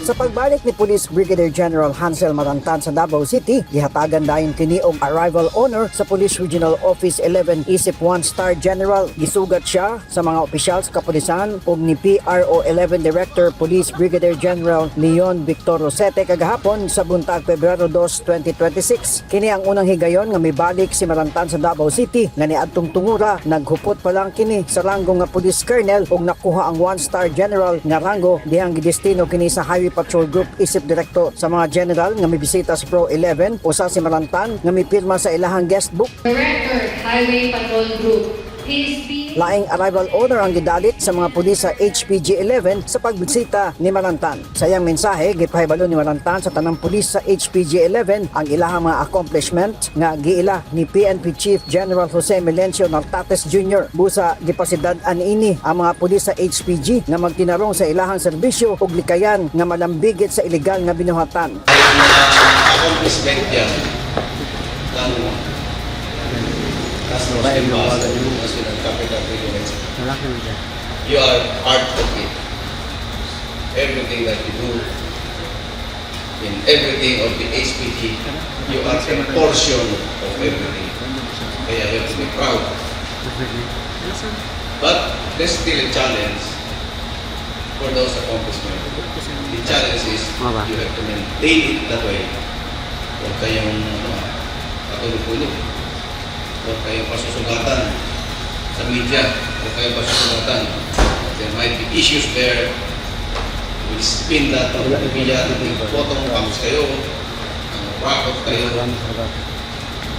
Sa pagbalik ni Police Brigadier General Hansel Marantan sa Davao City, gihatagan dayon kini og arrival honor sa Police Regional Office 11 isip 1 Star General. Gisugat siya sa mga opisyal sa kapulisan ug ni PRO 11 Director Police Brigadier General Leon Victor Rosete kagahapon sa buntag Pebrero 2, 2026. Kini ang unang higayon nga mibalik si Marantan sa Davao City nga niadtong tungura naghupot pa lang kini sa ranggo nga Police Colonel ug nakuha ang 1 Star General nga ranggo dihang gidestino kini sa Highway Patrol Group isip direktor. Sa mga general nga mibisita sa PRO 11, usa si Marantan nga mipirma sa ilahang guest book. Director, Highway Patrol Group. Please be Laing arrival honor ang gidalit sa mga pulis sa HPG 11 sa pagbisita ni Marantan. Sa iyang mensahe, gipahibalo ni Marantan sa tanang pulis sa HPG 11 ang ilahang mga accomplishment nga giila ni PNP Chief General Jose Melencio Nartates Jr. Busa gipasidad-an ini ang mga pulis sa HPG nga magtinarong sa ilahang serbisyo ug likayan nga malambigit sa ilegal nga binuhatan. Dahil na accomplishment yan ng National Capital Region, you are part of it. Everything that you do, in everything of the HPG, you are a portion of everything. Kaya you have to be proud. But there's still a challenge for those accomplishments. The challenge is you have to maintain it that way. Huwag kayong ano, patulog-tulog. Huwag kayong pasusugatan sa media. Huwag kayong pasusugatan. There might be issues there. We'll spin that on the media. Photo comes kayo. Rakot kayo.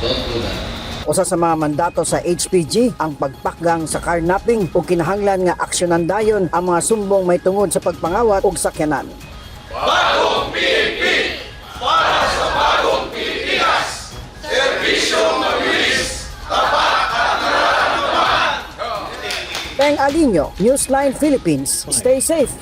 Don't do that. Usa sa mga mandato sa HPG ang pagpakgang sa carnapping ug kinahanglan nga aksyonan dayon ang mga sumbong may tungod sa pagpangawat og sakyanan. Bagong PNP! Para sa bagong Pilipinas! Serbisyong mabilis, tapat at nararamdaman! Peng Alinio, Newsline Philippines. Stay safe.